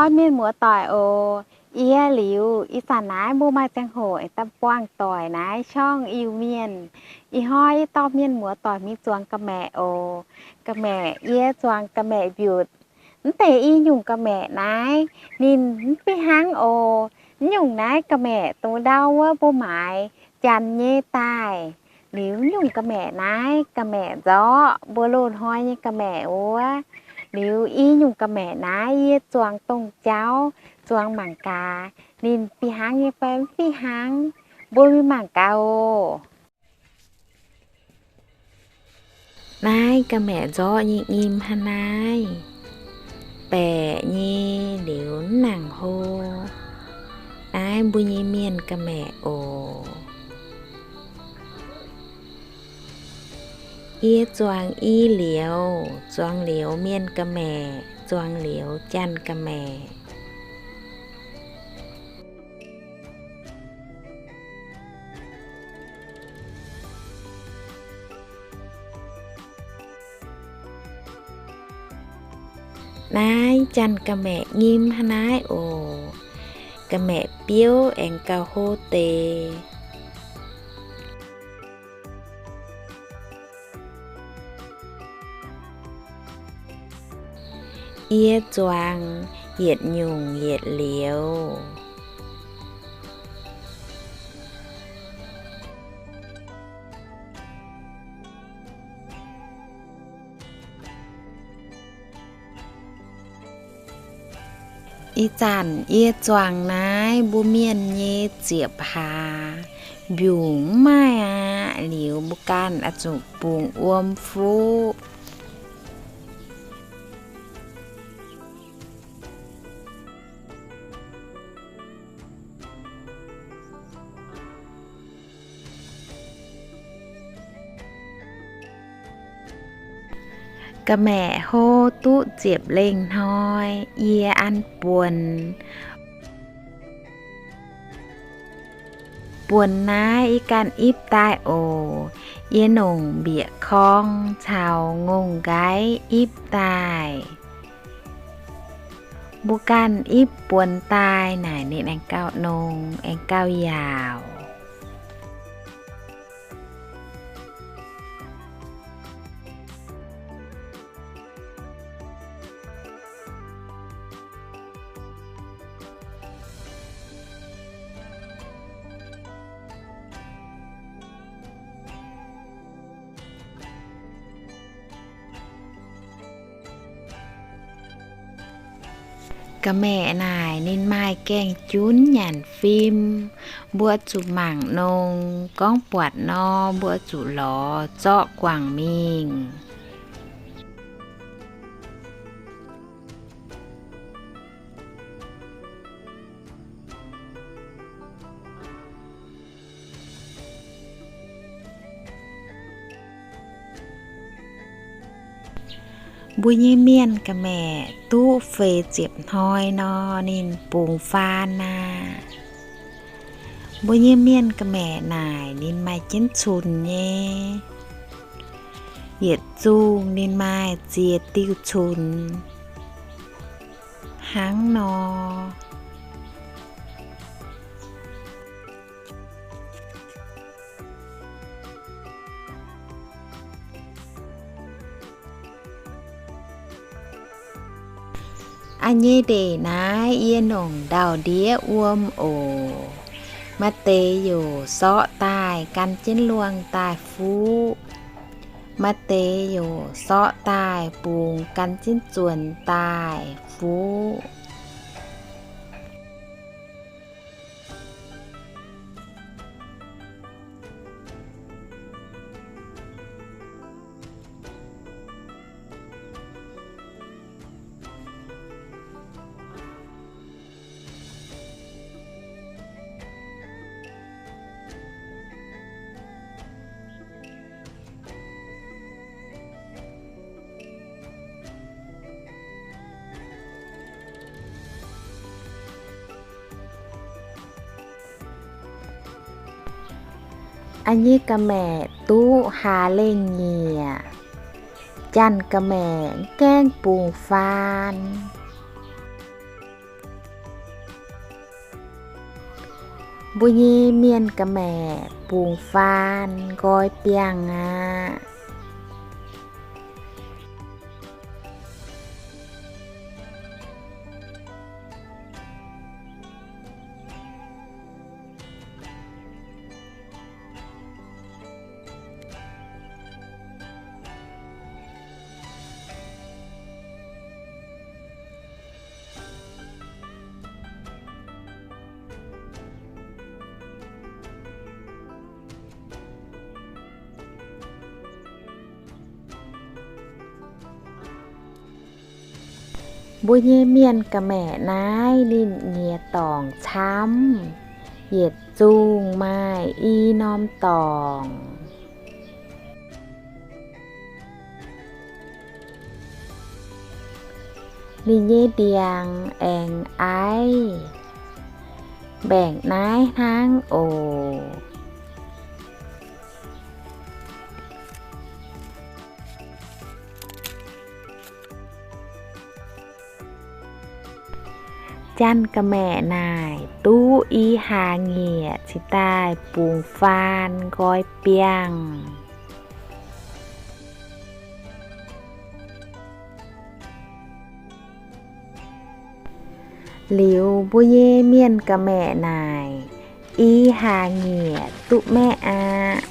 Oi, mienh muoz-doic oc. Yie liuz ih zanc naaiv mbuo maaih ziangh hoc aengx daaih buangh doic naaiv ช่อง Iu-Mienh. Ih hnoi yie dorh mienh muoz-doic mingh zuangx ga'maeqc oc. Ga'maeqc, yie zuangx ga'maeqc mbiutc. Mv deix i nyungc ga'maeqc naaiv ninh mv fih hnangv oc. Mv nyungc naaiv ga'maeqc dongh ndau wuov mbuo maaiz janx nyei daaih. Liuz mv nyungc ga'maeqc naaiv ga'maeqc nzorqv, mbuo loz-hnoi nyei ga'maeqc wuov. Liuz i nyungc ga'maeqc naaiv yie zuangx dongh jauv, zuangx mangc gaax ninh fih hnangv nyei fai mv fih hnangv. Mbuo mingh mangc gaax oc. Naaiv ga'maeqc nzorqv nyei nyim hnangv naaiv, baeqc nyei liuz mv nangc hlo. Naaiv mbuo nyei mienh ga'maeqc oc. Yie zuangx i liouz, zuangx liouz mienh ga'maeqc, zuangx liouz janx ga'maeqc. Naaiv janx ga'maeqc nyim hnangv naaiv oc. Ga'maeqc biouv aengx gauh hlo deix. Yie zuangx yietc nyungc yietc liouz. Ih zanc yie zuangx naaiv mbuo mienh nyei ziepc hlaax, mbiungc mv maaih aqv. Liuz mbuo ganh oix zuqc bungx wuom fuqv. Ga'maeqc hlo duqv ziepc lengh hnoi, yie an buonx. Buonx naaiv yie ganh ipv daaih oc. Yie nongc mbieqc korng caux ngongh nqaiv ipv daaih. Mbuo ganh ipv buonx daaih naaic ninh aengx gauh nongx, aengx gauh yaauc. Ga'maeqc naaic ninh maaih gaengh junv nyanc fim, mbuo zuqc mangc nongx. Gorngv buatc nor, mbuo zuqc lorz zorqv guangc mingh. Mbuo nyei mienh ga'maeqc duqv feix ziepc hnoi nor, ninh bungx faan aqv. Mbuo nyei mienh ga'maeqc naaic ninh maaih jienv cunx nyei. Yietc zungh ninh maaih ziex diuh cunx hnangv nor. A'nyei ndeic naaiv yie nongc ndau-ndiev wuom oc. Maaih deix youc sorqv daaih gan jienv luangh daaih fuqv. Maaih deix youc sorqv daaih bungx gan jienv zuonx daaih fuqv. A'nyei ga'maeqc duqv hlaax lengh nyieqc. Janx ga'maeqc mv gaengh bungx faan. Mbuo nyei mienh ga'maeqc bungx faan nqoi biangh aqv. Mbuo nyei mienh ga'maeqc naaiv ninh nyiex dorngc camv, yietc zungh maaih i norm dorngc. Ninh nyei ndiangx aengx aiv, mbaengc naaiv hnangv oc. Janx-ga'maeqc naaic duqv i hlaax-nyieqc cingx daaih bungx faan nqoi biangh. Liuz mbuo nyei mienh ga'maeqc naaic i hlaax-nyieqc duqv maeqv aqv.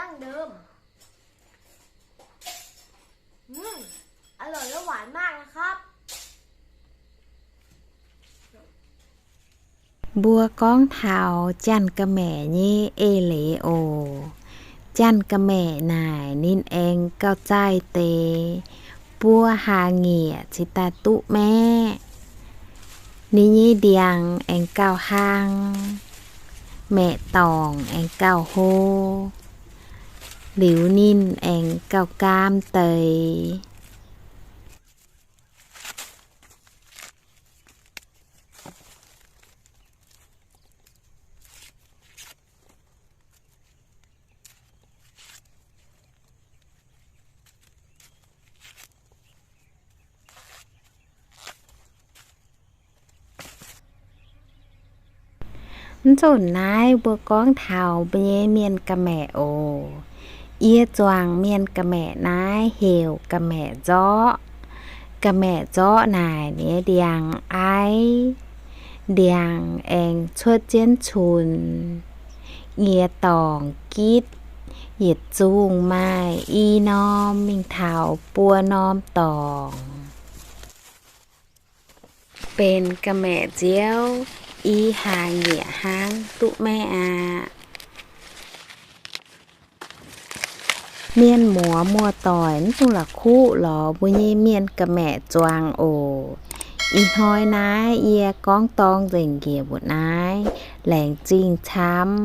ดั้งเดิม อืม อร่อยและหวานมากนะครับ Mbuo gorngv taux janx-ga'maeqc nyei eix leiz oc. Janx-ga'maeqc naaic ninh aengx gauh zaih deix buo hlaax nyieqc cingx daaih duqv maeqv. Ninh nyei ndiangx aengx gauh hlang, maeqc dorngc aengx gauh hlo, liuz ninh aengx gauh gaam deix. Mv nzunc naaiv mbuo gorngv taux mbuo nyei mienh ga'maeqc oc. Yie zuangx mienh ga'maeqc naaiv heuc ga'maeqc nzorqv. Ga'maeqc nzorqv naaic ninh nyei ndiangx aiv, ndiangx aengx cuotv jienv cunx, nyei dorngc gitv, yietc zungh maaih i norm mingh taux buo norm dorngc. Benx ga'maeqc nziouv i hlaax nyieqc hnangv duqv maeqv aqv. Mienh muoz muoz-doic mv dungx la'kuqv lorz mbuo nyei mienh ga'maeqc zuangx oc. Ih hnoi naaiv yie gorngv dorng nzengc njiec mbuo naaiv, laengz zingh camv.